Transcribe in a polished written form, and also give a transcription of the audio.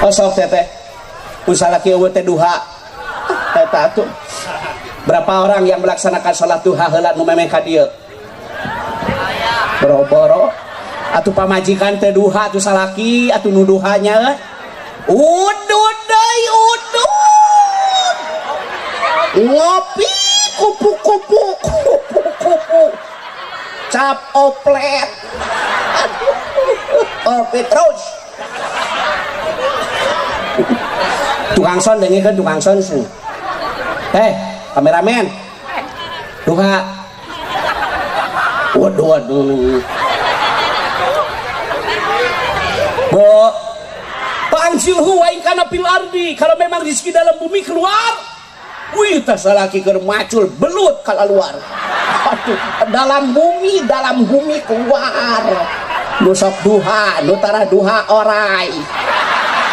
Osok teteh usalaki eueuh teh duha eta atuh. Berapa orang yang melaksanakan sholat duha heula nu memeh ka dieu? Boro-boro atuh pamajikan teh duha atuh salaki atuh nu duhanya udud deui udud ngopi kupu-kupu kupu-kupu cap oplet opi terus tukang son dengekeun tukang son sih. Kameramen duha waduh waduh bo pangsilhu wa in kana fil ardi, kalau memang rezeki dalam bumi keluar. Wih, tas salaki keur macul belut kalau luar. Aduh, dalam bumi keluar. Nu sok duha, nu tara duha orai.